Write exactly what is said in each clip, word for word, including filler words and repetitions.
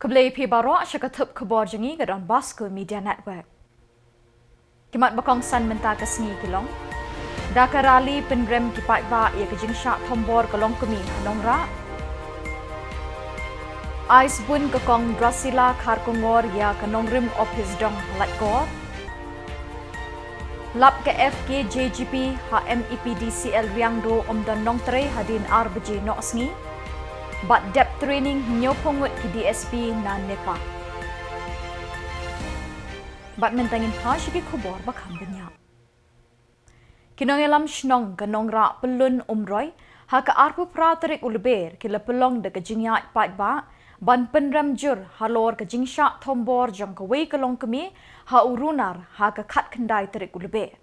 Khublei phi baroh sha ka thup khubor jong ngi ka Don Bosco Media Network. Ki mat ba kongsan mynta ka sngi ki long: da ka rally pynrem ki paidbah ïa ka jingshah thombor ka longkmie ha Nongrah. Ai sbun ka Kong Drusilla Kharkongor ïa ka nongrim ophis dong ha Laitkor. Lap ka F K J G P ha M E P D C L Riangdo ym don nongtrei hadien ar baje noh sngi. Bad dep training hynñiewphew ngut ki D S P na NEPA. Bad mynta ngin phai sha ki khubor ba kham bniah. Ki nongïalam shnong ka Nongrah Pyllun Umroi ha ka arphew phra tarik u Lber ki la pynlong da ka jingïaid paidbah ban pynrem jur halor ka jingshah thombor jong kawei ka longkmie ha u Runar ha ka khatkhyndai tarik u Lber.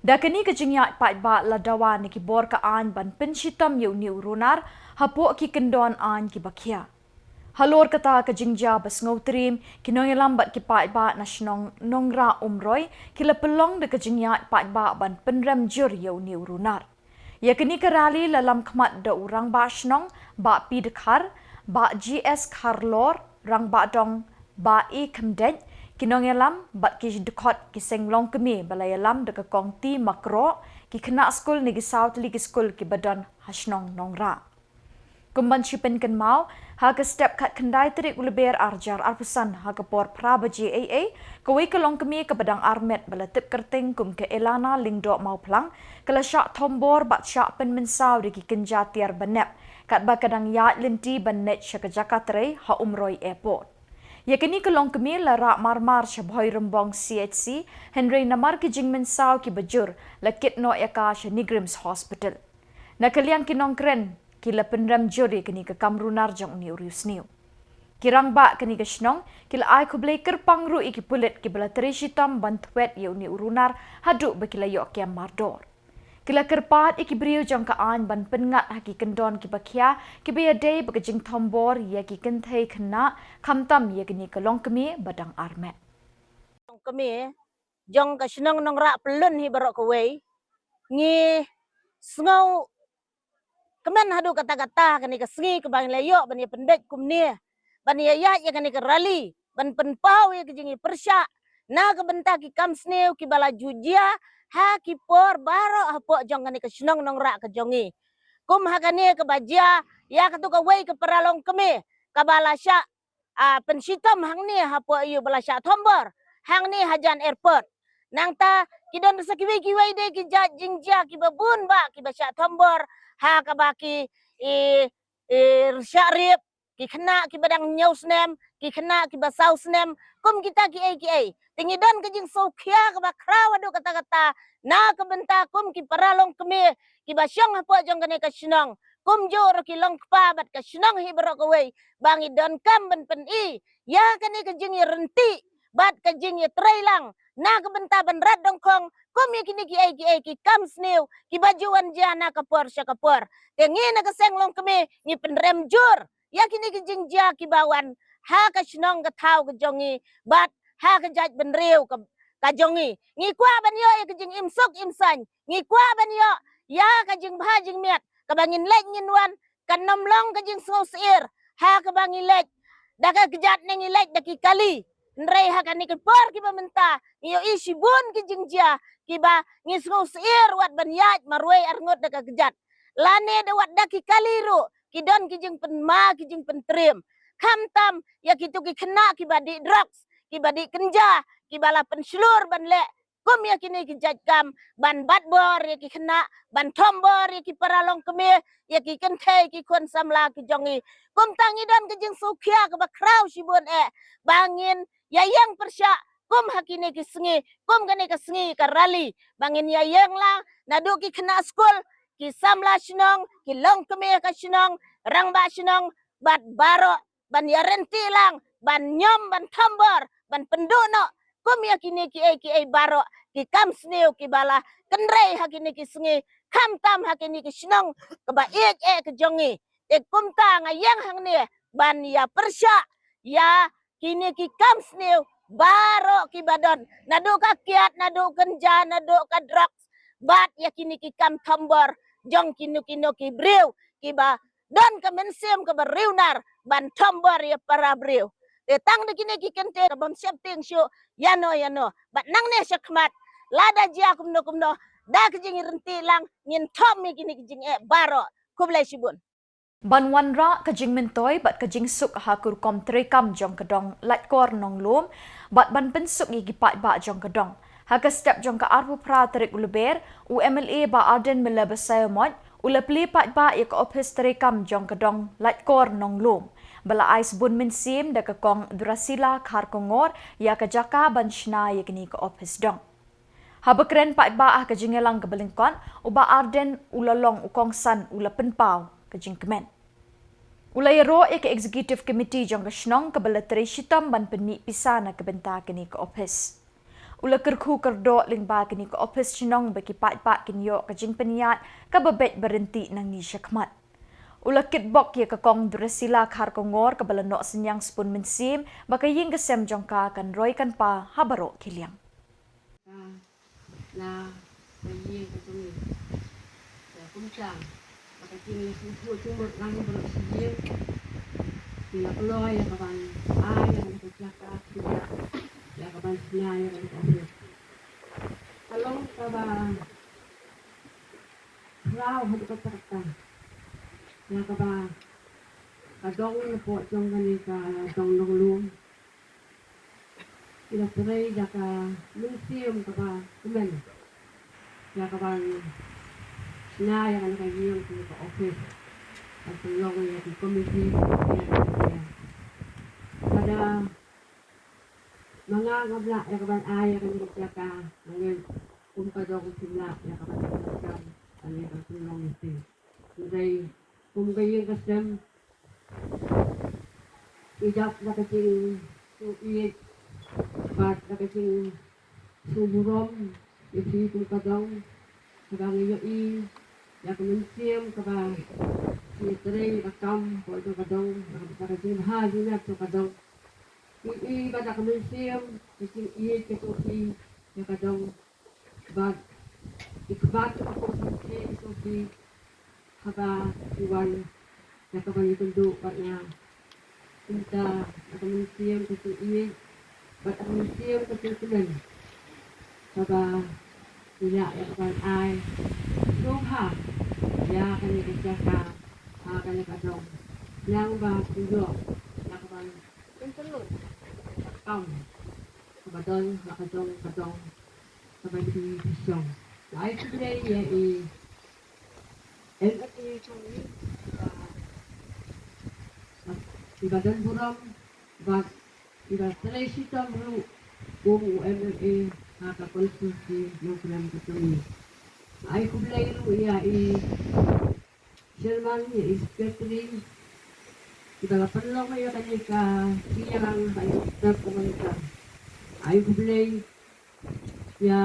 Da kane ka jingïaid paidbah la dawa na ki bor ka aiñ ban pynshitom ïa une u Runar hapoh ki kyndon aiñ kiba khia. Halor kata ka jingjia ba sngewtriem, ki nongïalam bad ki paidbah na shnong Nongrah Umroi ki la pynlong da ka jingïaid paidbah ban pynrem jur ïa une u Runar. Ïa kane ka rally la lamkhmat da u Rangbah Shnong Bah P Dkhar, Bah G S Kharlor, Rangbah Dong Bah E Khymdeit, ki nongïalam bad ki dkhot ki seng longkmie ba la ïalam da ka Kong T Makroh, ki khynnah skul na ki saw tylli ki skul kiba don ha shnong Nongrah. Kum ban shi pynkynmaw, ha ka step khatkhyndai tarik u Lber arhajar arphew san ha ka por phra baje eiei, kawei ka longkmie kaba dang armet ba la tip kyrteng kum ka Elana Lyngdoh Mawphlang ka la shah thombor bad shah pynmynsaw da ki kynja tiar ba nep katba ka dang ïaid lynti ban leit sha ka jaka trei ha Umroi Airport. Ïa kane ka longkmie la rah marmar sha Bhoirymbong C H C, hynrei namar ki jingmynsaw kiba jur la kit noh ïa ka sha NEIGRIHMS Hospital. Na ka liang ki nongkren ki la pynrem jur ïa kane ka kam runar jong une u riewsniew. Ki rangbah kane ka shnong ki la ai khublei kyrpang ruh ïa ki pulit kiba la trei shitom ban thwet ïa une u runar haduh ba ki la ïoh kem mardor. Ki la kyrpad ïa ki briew jong ka aiñ ban pynngat ha ki kyndon kiba khia kiba ïadei bad ka jingthombor ïa ki kynthei khynnah, khamtam ïa kane ka longkmie ba dang armet. Longkmie jong ka shnong Nongrah Pyllun hi baroh kawei, ngi sngewkmen haduh katta katta kane ka sngi kaba ngi la ïoh ban ïa pynbeit kumne, ban ïa ïaid ïa kane ka rally ban pynpaw ïa ka jingïapyrshah na ka bynta ki kam sniew kiba la ju jia ha ki por baroh hapoh jong kane ka shnong Nongrah ka jong ngi. Kum ha kane kaba jia ïa katu kawei ka para longkmie kaba la shah, ah, pynshitom hangne hapoh ïa u ba la shah thombor hangne hajan airport. Nangta ki don sa kiwei kiwei de ki jait jingjia kiba bun bah kiba shah thombor ha kaba ki, i, i, shah rip, ki khynnah kiba dang hynñiew snem, ki khynnah kiba saw snem, kum kita kiei kiei. Te ngi don ka jingsngewkhia kaba khraw haduh katta katta na ka bynta kum ki para longkmie kiba shong hapoh jong kane ka shnong, kumjuh ruh ki longkpa bad ka shnong hi baroh kawei, ba ngi donkam ban pyni ïa kane ka jingïaryntih bad ka jingïatreilang na ka bynta ban rat dongkhong kum ïa kine kiei kiei ki kam sniew kiba ju wan jia na ka por sha ka por. Te ngi na ka seng longkmie ngi pynrem jur ïa kine ki jingjia kiba wan ha ka shnong ka thaw ka jong ngi bad ha ka jaitbynriew ka, ka jong ngi. Ngi kwah ban ïoh ïa ka jingim suk im saiñ, ngi kwah ban ïoh ïa ka jingbha jingmiat kaba ngin leit ngin wan, kan ym long ka jingsngewsyier ha kaba ngi leit da ka kjat ne ngi leit da ki kali. Hynrei ha kane ka por kiba mynta ngi ïohi shibun ki jingjia kiba ngi sngewsyier wat ban ïaid marwei arngut da ka kjat, lane da wat da ki kali ruh ki don ki jingpynma ki jingpyntriem, khamtam ïa kitu ki khynnah kiba dih drugs, kiba dih kynja, kiba la pynshlur ban leh kum ïa kine ki jait kam ban bat bor ïa ki khynnah, ban thombor ïa ki para longkmie, ïa ki kynthei ki khun samla ki jong ngi. Kumta ngi don ka jingsngewkhia kaba khraw shibun eh ba ngin ïa ïeng pyrshah kum ha kine ki sngi, kum kane ka sngi ka rally, ba ngin ïa ïeng lang naduh ki khynnah skul, ki samla shnong, ki longkmie ka shnong, rangbah shnong bad baroh ban ïaryntih lang, ban ñiom, ban thombor, ban pynduh noh kum ïa kine kiei kiei baroh ki kam sniew kiba la kynrei ha kine ki sngi, khamtam ha kine ki shnong kaba ïeit eh ka jong ngi. Te kumta nga ïeng hangne ban ïa pyrshah ïa kine ki kam sniew baroh kiba don, naduh ka kiad, naduh kynja, naduh ka drugs, bad ïa kine ki kam thombor jong kino kino ki briew kiba don ka mynsiem kaba riewnar ban thombor ïa para briew. Te tang da kine ki kyntien ka bym sheptieng shuh ïano ïano. Bad nangne shakhmat, lada jia kumno kumno, da ka jingryntih lang, ngin thom ïa kine ki jingeh baroh. Khublei shibun. Ban wanrah ka jingmyntoi bad ka jingsuk ha ka rukom treikam jong ka dong Laitkor Nonglum bad ban pynsuk ïa ki paidbah jong ka dong. Ha ka step jong ka arphew phra tarik u Lber, u M L A Bah Ardent Miller Basaiawmoit u la plie paidbah ïa ka ophis treikam jong ka dong Laitkor Nonglum, ba la ai sbun mynsiem da ka Kong Durasila Kharkongor ïa ka jaka ban shna ïa kane ka ophis dong. Haba kren paidbah ha ka jingïalang kaba lyngkot, u Bah Ardent u la long u kongsan, u la pynpaw ka jingkmen. U la ïaroh ïa ka executive committee jong ka shnong kaba la trei shitom ban pynmih pisa na ka bynta kane ka ophis. U la kyrkhu kyrdoh lyngba kane ka ophis shnong ba ki paidbah kin ïoh ka jingpynïaid kaba beit ba ryntih nangne shakhmat. U la kitbok ïa ka Kong Durasila Kharkongor kaba la noh synñiang sbun mynsiem ba ka ïing ka sem jong ka kan roi kan pa ha baroh ki liang. Ka, na ka ïing ka jong ngi. Ka kumta, ba ka jingïasngewthuh jingmut nang baroh shi ïing. Ngi la kloi ïa ka ban ai ïa ka jaka, ïa ka ban shna ïa ka ophis. Ka long kaba khraw haduh katta katta. Ïa kaba ka dong napoh jong kane ka dong Nonglum. Ki la trei da ka mynsiem kaba kmen. Ïa ka ban shna ïa kane ka ïing, kane ka ophis. Ban pynlong ïa ki komiti. Ïa ka, ïa ka. Lada ma nga ngam lah ïa ka ban ai ïa kane ka jaka. Hynrei kum ka dong kim lah ïa ka ban ai ïa ka. Hynrei kum ka ïing ka sem, ngi dap da ka jingsngewsih bad da ka jingsngewburom ïa phi kum ka dong, kaba ngi ïohi ïa ka mynsiem kaba phi trei ïa ka kam hapoh jong ka dong, da ka jingbha jingïap jong ka dong. Ngi ïohi ba da ka mynsiem, ka jingïeit ka jong phi ïa ka dong. Bad i kbat i kpok samrkhie i jong phi haba phi wan ïa ka ban ïakynduh bad nga. Kumta da ka mynsiem ka jingïeit bad da ka mynsiem ka jingkmen, kaba ngi lah ïa ka ban ai sngewbha ïa kane ka jaka ha kane ka dong, khnang ba phi ïoh ïa ka ban pyntyllun ka kam kaba don ha ka dong ka dong. Kaba phi phi shong. Ai khublei ïa i M L A jong ngi, ah, i ba don burom bad i ba trei shitom ruh kum u M L A ha ka konstituensi Nongkrem ka jong ngi. Ai khublei ruh ïa i Chairman, ïa i Secretary, kiba la pynlong ïa kane ka ïing, ïa kane ka step kaba mynta. Ai khublei ïa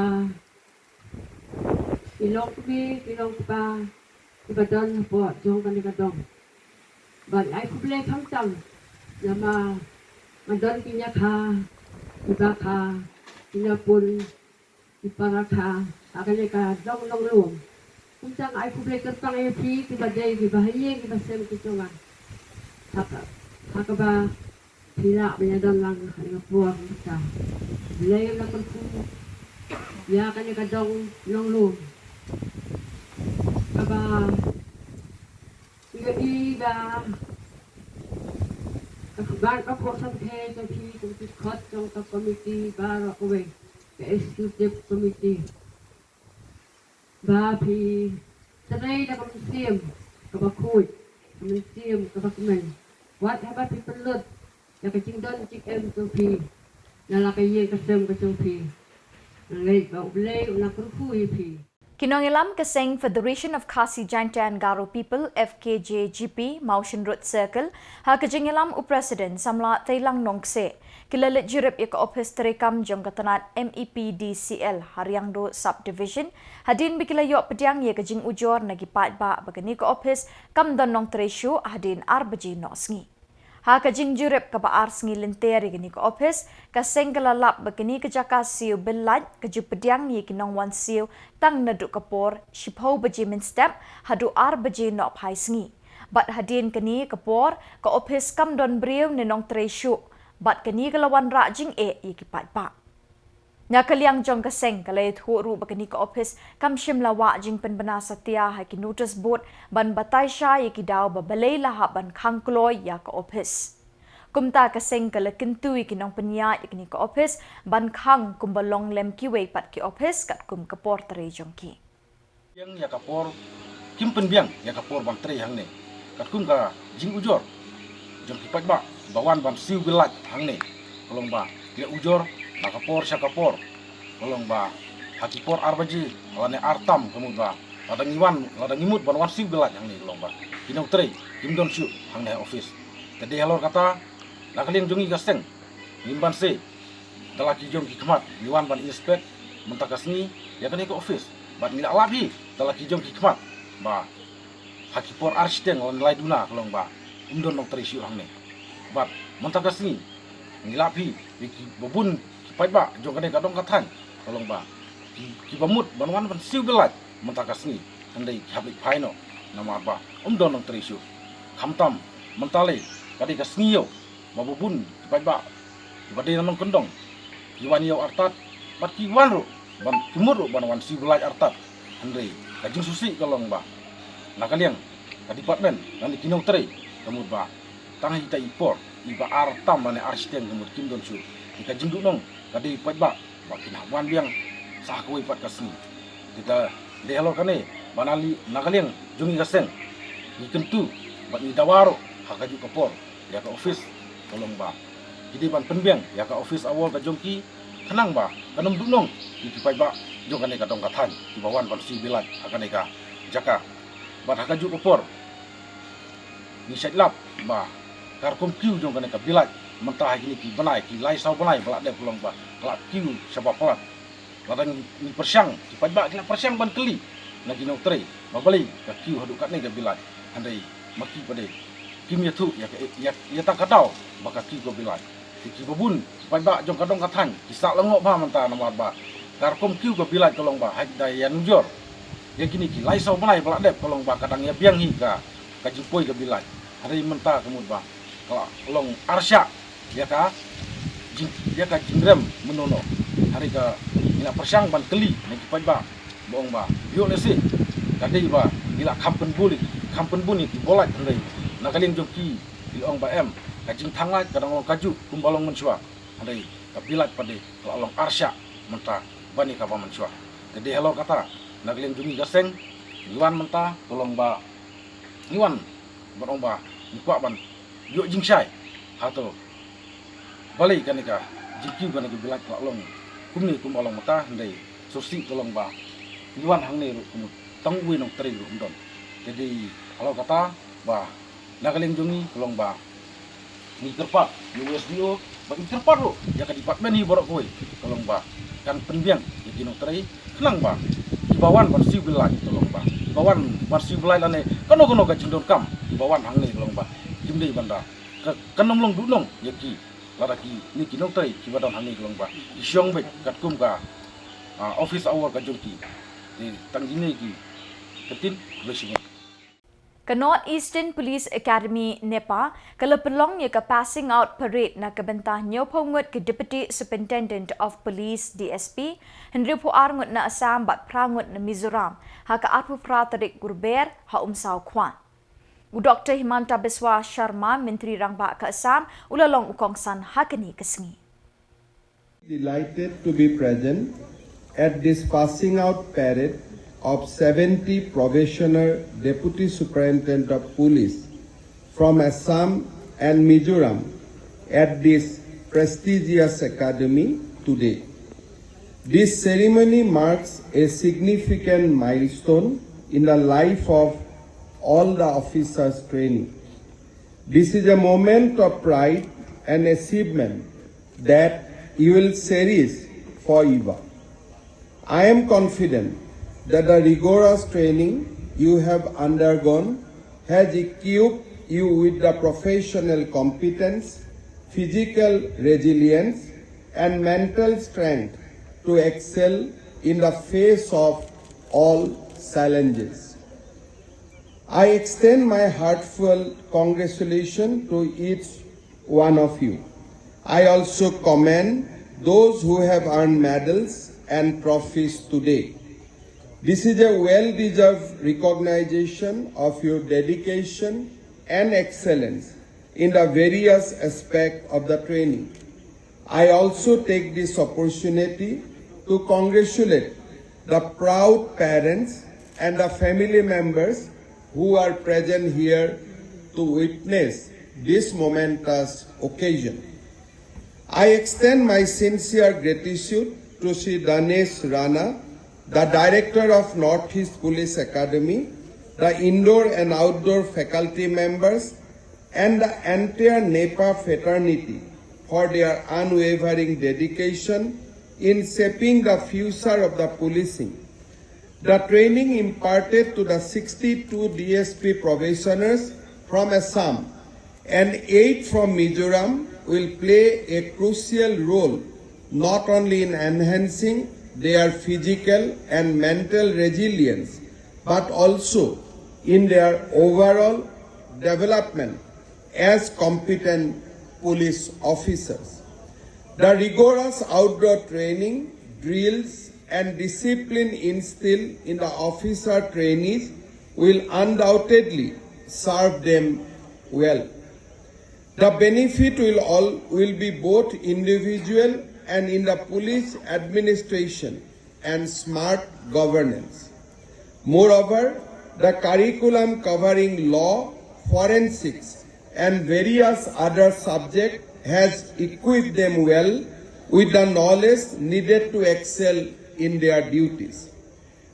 i longkmie, i longkpa, kiba don hapoh jong kane ka dong. Bad ai khublei khamtam namar nga don ki ñiakha, ki bakha, ki ñiapun, ki para kha ha kane ka dong Nonglum. Kumta nga ai khublei kyrpang ïa phi kiba dei kiba ha ïing kiba sem ki jong nga. Ha ka, ha kaba phi lah ban ïadon lang ha kane ka por mynta. Blei un kyrkhu ïa kane ka dong Nonglum. Kaba ïohi ba ka kbat ka khuid samrkhie jong phi kum ki khot jong ka komiti baroh kawei, ka executive committee, ba phi trei da ka mynsiem kaba khuid, ka mynsiem kaba kmen. Wat haba phi pynlut ïa ka jingdon jingem jong phi na la ka ïing ka sem ka jong phi, nga ngeit ba U Blei un kyrkhu ïa phi. Ki nongïalam ka seng Federation of Khasi Jaintia and Garo People, F K J G P, Mawshynrut Circle, ha ka jingïalam u President Samla Teilang Nongkseh, ki la leit jurip ïa ka ophis treikam jong ka tnat M E P D C L ha Riangdo Subdivision, hadien ba ki la ïoh pdiang ïa ka jingujor na ki paidbah ba kane ka ophis kam don nongtrei shuh hadien ar baje noh sngi. Ha ka jingjurip kaba ar sngi lynter ïa kane ka ophis, ka seng ka la lap ba kane ka jaka siew bill light ka ju pdiang ïa ki nongwan siew tang naduh ka por shiphew baje mynstep haduh ar baje nohphai sngi. Bad hadien kane ka por, ka ophis kam don briew ne nongtrei shuh, bad kane ka la wanrah jingeh ïa ki paidbah. Na ka liang jong ka seng ka la ïathuh ruh ba kane ka ophis kam shym la wah jingpynbna satia ha ki notice board ban batai shai ïa ki daw ba balei la hap ban khang kloi ïa ka ophis. Kumta ka seng ka la kyntu ïa ki nongpynïaid ïa kane ka ophis ban khang kumba long lem kiwei pat ki ophis katkum ka por trei jong ki. Biang ïa ka por, kim pynbiang ïa ka por ban trei hangne. Katkum ka jingujor jong ki paidbah ba wan ban siew bill light hangne, ka long ba ïa ujor na ka por sha ka por, ka long ba ha ki por ar baje lane ar tam, ka mut ba lada ngi wan, lada ngi mut ban wan siew bill light hangne, ka long ba ki nongtrei kim don shuh hangne ha office. Te dei halor kata, na ka liang jong ngi ka seng, ngim banse da la ki jong ki khmat, ngi wan ban inspect mynta ka sngi ïa kane ka office. Bad ngi la lap hi da la ki jong ki khmat ba ha ki por ar shiteng lane lai duna, ka long ba um don nongtrei shuh hangne. Bad mynta ka sngi ngi lap hi ïa ki babun ki paidbah jong kane ka dong ka thaiñ, ka long ba ki, ki ba mut ban wan ban siew bill light mynta ka sngi, hynrei ki hap leit phai noh namar ba um don nongtrei shuh. Khamtam mynta lei ka dei ka sngi ïew ba babun ki paidbah ki ba dei na nongkyndong ki wan ïew artat, bad ki wan ruh ban, ki mut ruh ban wan siew bill light artat. Hynrei ka jingsngewsih ka long ba na ka liang ka department lane ki nongtrei, ka mut ba tang ha ita i por i ba ar tam lane ar shiteng, ka mut kim don shuh. Te ka jingduhnong ka dei paidbah ba kin hap wan biang sa ha kawei pat ka sngi. Te dei halor kane ba na li, na ka liang jong ngi ka seng, ngi kyntu bad ngi dawa ruh ha kajuh ka por ïa ka office, ka long ba ki dei ban pynbiang ïa ka office hour ka jong ki, khnang ba kan ym duhnong ïa ki paidbah jong kane ka dong ka thaiñ ki ba wan ban siew bill light ha kane ka jaka. Bad ha kajuh ka por ngi shait lap ba ka rukom kiew jong kane ka bill light mynta ha kine ki bnai, ki lai saw bnai ba la dep, ka long ba ka la kiew shaba palat. Lada ngi, ngi pyrshang, ki paidbah ki la pyrshang ban kylli na ki nongtrei ba balei ka kiew haduh katne ka bill light, hynrei ma ki pat de kim ïathuh ïa ka, ïa, ïa ta ka daw ba ka kiew ka bill light. Te ki babun ki paidbah jong ka dong ka thaiñ ki sah lyngngoh bha mynta namar ba ka rukom kiew ka bill light, ka long ba haba ïa nujor ïa kine ki lai saw bnai ba la dep, ka long ba ka dang ïa biang hi ka, ka jingpoi ka bill light. Hynrei mynta ka mut ba ka la long arshah ïa ka jing, ïa ka jingrem mynno. Hynrei ka, ngi la pyrshang ban kylli na ki paidbah ba ong ba ïoh lehse ka dei ba ngi la kham pynbun, kham pynbun ïa ki bor light, hynrei na ka liang jong ki ki ong ba em, ka jingthang light ka dang long kajuh kumba long mynshuwa. Hynrei ka bill light pat de ka la long arshah mynta ban ïa kaba mynshuwa. Te dei halor kata, na ka liang jong ngi ka seng, ngi wan mynta, ka long ba ngi wan ban ong ba ngi kwah ban ïoh jingshai. Hato balei kane ka jingkiew kane ka bill light ka la long kumne kumba long mynta, hynrei sngewsih ka long ba ngi wan hangne ruh ka mut tang uwei nongtrei ruh um don. Te dei halor kata ba na ka liang jong ngi ka long ba ngi kyrpad ïa u S D O, bad ngi kyrpad ruh ïa ka department hi baroh kawei, ka long ba kan pynbiang ïa ki nongtrei, khnang ba ki ba wan ban siew bill light, ka long ba ki ba wan ban siew bill light lane kano kano ka jingdonkam, ki ba wan hangne, ka long ba kim dei ban da, ka, kan ym long duhnong ïa ki lada kine ki nongtrei ki ba don hangne, ka long ba ki shong beit katkum ka, ah, office hour ka jong ki. Te tang kine ki ktien, khublei shibun. Ka North Eastern Police Academy, NEPA, ka la pynlong ïa ka passing out parade na ka bynta hynñiewphew ngut ki Deputy Superintendent of Police, D S P, hynriewphew ar ngut na Assam bad phra ngut na Mizoram, ha ka arphew phra tarik Rymphang ha Umsaw Khwan. U Doktor Himanta Biswa Sharma, Myntri Rangbah ka Assam, u la long u kongsan ha kane ka sngi. Delighted to be present at this passing out parade of seventy probationer Deputy Superintendent of Police from Assam and Mizoram at this prestigious academy today. This ceremony marks a significant milestone in the life of all the officers training. This is a moment of pride and achievement that you will cherish forever. I am confident that the rigorous training you have undergone has equipped you with the professional competence, physical resilience, and mental strength to excel in the face of all challenges. I extend my heartfelt congratulations to each one of you. I also commend those who have earned medals and trophies today. This is a well-deserved recognition of your dedication and excellence in the various aspects of the training. I also take this opportunity to congratulate the proud parents and the family members who are present here to witness this momentous occasion. I extend my sincere gratitude to Shri Danesh Rana, the director of Northeast Police Academy, the indoor and outdoor faculty members, and the entire NEPA fraternity for their unwavering dedication in shaping the future of the policing. The training imparted to the sixty-two D S P probationers from Assam and eight from Mizoram will play a crucial role not only in enhancing their physical and mental resilience but also in their overall development as competent police officers. The rigorous outdoor training, drills, and discipline instilled in the officer trainees will undoubtedly serve them well. The benefit will all will be both individual and in the police administration and smart governance. Moreover, the curriculum covering law, forensics, and various other subjects has equipped them well with the knowledge needed to excel in their duties.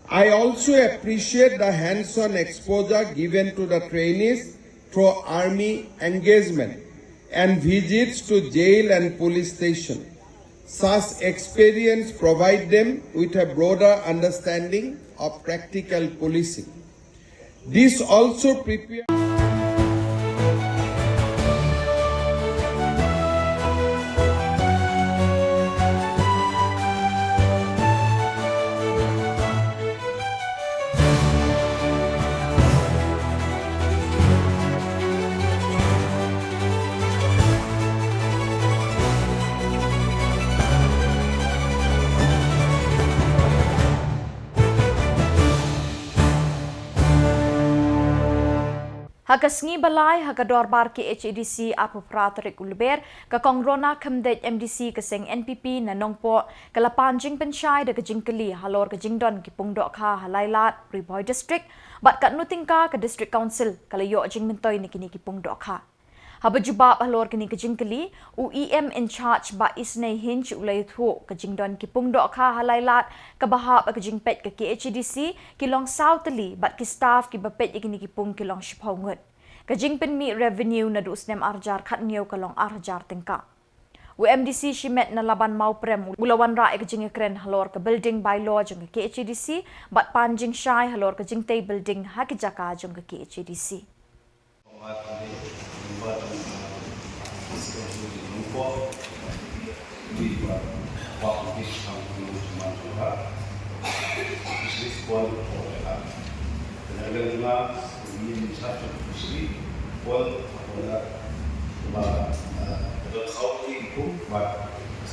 I also appreciate the hands-on exposure given to the trainees through army engagement and visits to jail and police station. Such experience provide them with a broader understanding of practical policing. This also prepare Ha ka sngi ba lai, ha ka dorbar K H A D C arphew phra tarik u Lber, ka Kong Rona Khymdeit, M D C ka seng N P P na Nongpoh, ka la pan jingpynshai da ka jingkylli halor ka jingdon ki pung dohkha ha Lailad, Ri Bhoi District, bad katno tyngka ka District Council ka la ïoh jingmyntoi na kine ki pung dohkha. Haba jubab halor kane ka jingkylli, u E M in charge Bah Isnei Hinge u la ïathuh ka jingdon ki pung dohkha ha Lailad kaba hap ha ka jingpeit ka K H A D C ki long saw tylli bad ki staff kiba peit ïa kine ki pung ki long shiphew ngut. Ka jingpynmih revenue naduh u snem ar hajar khathynñiew ka long ar hajar tyngka. U M D C shimet na Laban Mawprem u la wanrah ïa ka jingïakren halor ka building bylaw jong ka K H A D C bad pan jingshai halor ka jingtei building ha ki jaka jong ka K H A D C.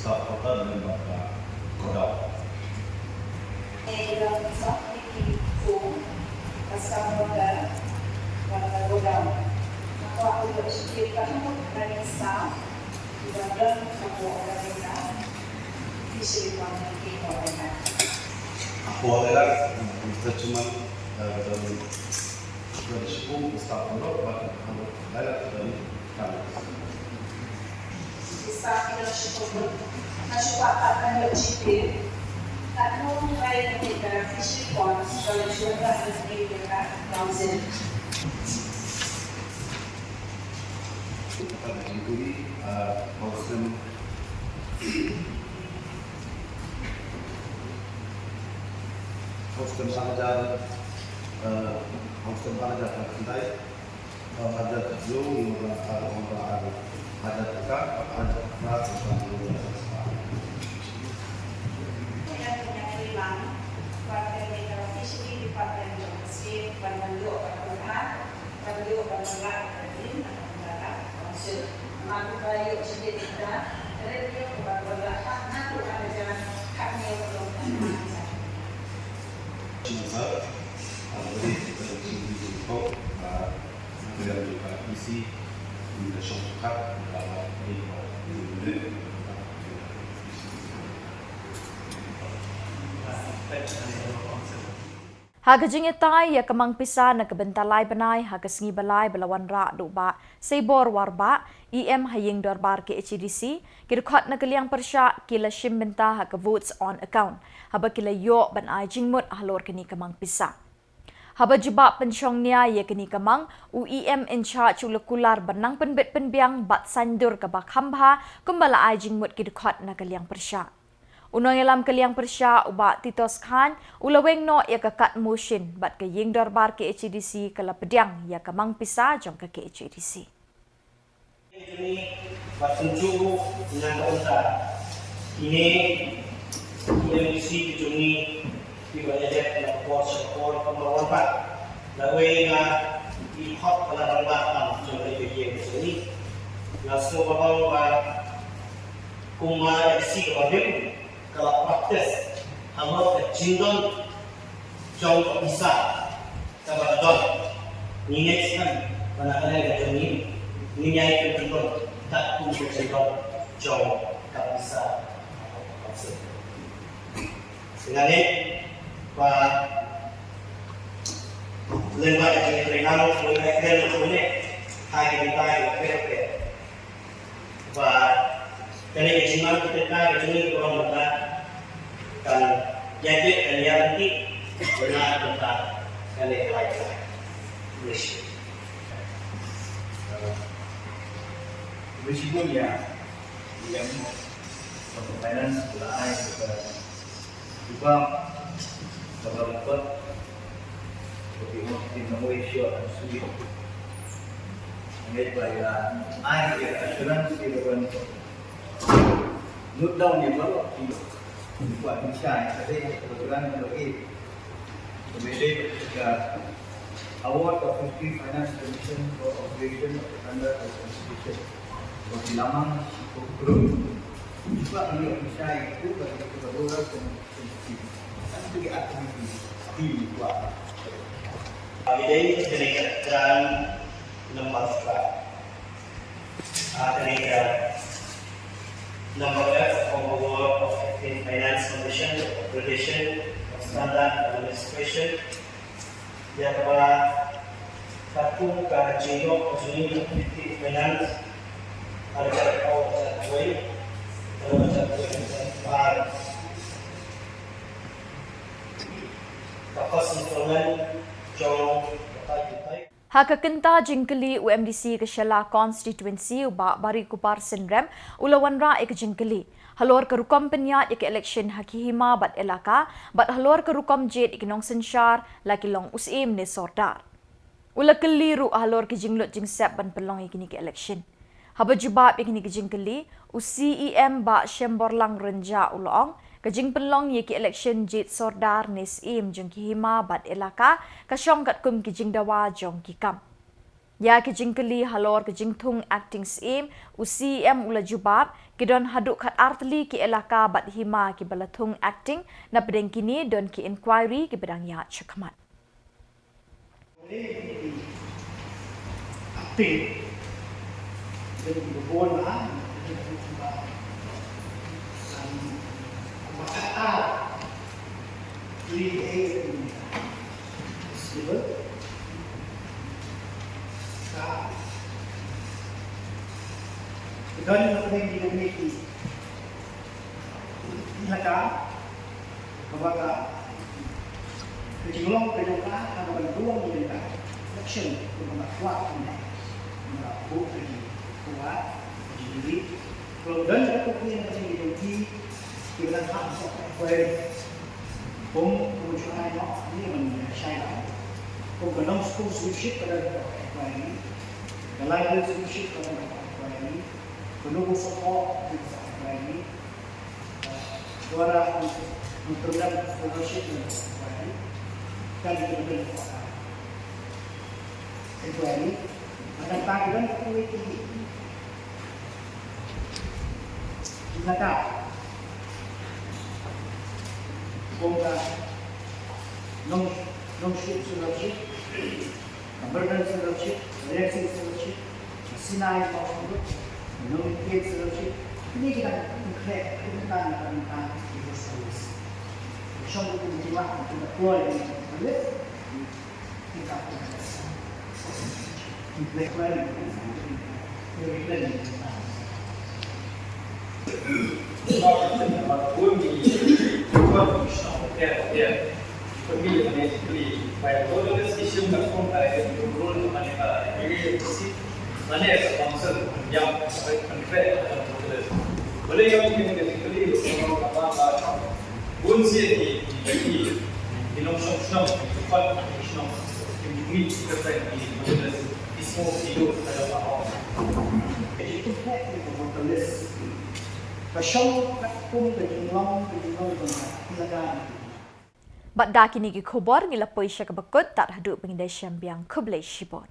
Staff quarter lem bad ka godown. Ïa ki long ki sop ïa ki kum ka staff quarter bad ka godown. Hapoh ka dei shikit ka hynriew ngut na ki staff kiba don hapoh ka dei ka fishery pond, ki pond ka. Hapoh ka dei ka, eh, ka don, don shiphew ki staff quarter bad ka don ka dei ka. Hostel Banajar, eh, Hostel Banajar Kandai. Hajar tujuh, lima belas, ah, lima belas, ah, hajar taka, hajar taka, hajar taka. Ha ka jingïatai ïa ka mang pisa na ka bynta lai bnai ha ka sngi ba lai ba la wanrah da u Bah Seibor Warbah, E M ha ïing dorbar K H A D C, ki dkhot na ka liang pyrshah ki la shim bynta ha ka votes on account, haba ki la ïoh ban ai jingmut halor kane ka mang pisa. Haba jubab pynshong nia ïa kane ka mang, u E M in charge u la kular ban nang pynbit pynbiang bad saiñdur kaba kham bha kumba la ai jingmut ki dkhot na ka liang pyrshah. U nongïalam ka liang pyrshah u Bah Titos Chyne u la weng noh ïa ka kat motion bad ka ïing dorbar K H A D C ka la pdiang ïa ka mang pisa jong ka K H A D C. Bad kumjuh ruh na ka bynta kine ki M D C ki jong ngi kiba ïaleh na ka por sha ka por kumba wan pat. Lawei na ki hok ba la rangbah tam jong ka ïing ka jong ngi. Nga sngew ba ong ba kumba M D C kaba rim ka la practice halor ka jingdon jong ka pisa kaba la don. Ngi ngeit skhem ba na ka liang ka jong ngi ngin ïai pynbeit katkum ka jingdon jong ka pisa. Nga ngeit ba lyngba ka jingïatreilang, lyngba ka jingïatreilang ha ki bynta kiba pher pher. Ba kane ka jingmang ka jingmang ka jingmang ka jingmang kan ïa ka kan ïa ka ti na ka bynta kane ka lai ka lai. Wish. Wish pun ya yang pemain la ai ke Sebab, sebab dapat, seperti mungkin nama Asia dan Suri. Ngai ba ïa ai ïa assurance ïa ka ban note down ïa baroh ki buat Malaysia ïa ka dei program ïa lagi. Kemudian ka award of Fifty Finance Commission for operation of the under constitution. Bagi lamang cukup group. Cuba kami official itu bagi kita orang. Kane ka dei kane ka tran number five. Ah, kane ka number five of Award of Acting Finance Commission, Accreditation of Standard Administration. Ïa kaba katkum ka jingïoh ka jingïoh ka Committee Finance, ha ka jaka ka jaka wei, ha ka jaka wei, ha ka jaka wei. Ka first installment jong ka tai ka tai. Ha ka kynta jingkylli u M D C ka Shella Constituency u Bah Barikupar Synrem u la wanrah ïa ka jingkylli halor ka rukom pynïaid ïa ka election ha ki hima bad elaka, bad halor ka rukom jied ïa ki nongsynshar la ki long u syiem ne sordar. U la kylli ruh halor ki jinglut jingsep ban pynlong ïa kine ki election. Haba jubab ïa kine ki jingkylli, u C E M Bah Shemborlang Rynjah u la ong, ka jingpynlong ïa ki election jied sordar ne syiem jong ki hima bad elaka ka shong katkum ki jingdawa jong ki kam. Ïa ki jingkylli halor ka jingthung acting syiem, u C E M u la jubab, ki don haduh khatar tylli ki elaka bad hima kiba la thung acting, napdeng kine don ki inquiry kiba dang ïaid shakhmat. Ka don na pdeng ki committee, ka ba ka, ka jinglong ka jong ka, ka ban rung ïa ka election, ka ba ka kwah ka ne, ka ba ka vote ka ji, ka kwah ka ji. Ka don ka pdeng ki jong ki, ki ba ka hap ka kwah. Kum, kum shu ai noh, ni ban shai lai. Kum ka long school sponsorship ka don ka kwah ni. Ka library sponsorship ka don ka kwah ni. Ka long support ka don ka kwah ni. Dwara, um, um, program scholarship ka don ka kwah ni. Kan ka don ka kwah ni. Inquiry, ba dang tang ban pynlong ki lada kum ka Nong Nongshit Fellowship, ka Burden Fellowship, ka Blessing Fellowship, ka Sinai Fellowship, ka Nongkit Fellowship. Kine ki dang khreh, ki dang, ki dang, ki dang service. Shong ki dang, ki dang, ki dang, Bad da kine ki khubor ngi la poi sha kaba kut, tad haduh ba ngin da shem biang, khublei shibun.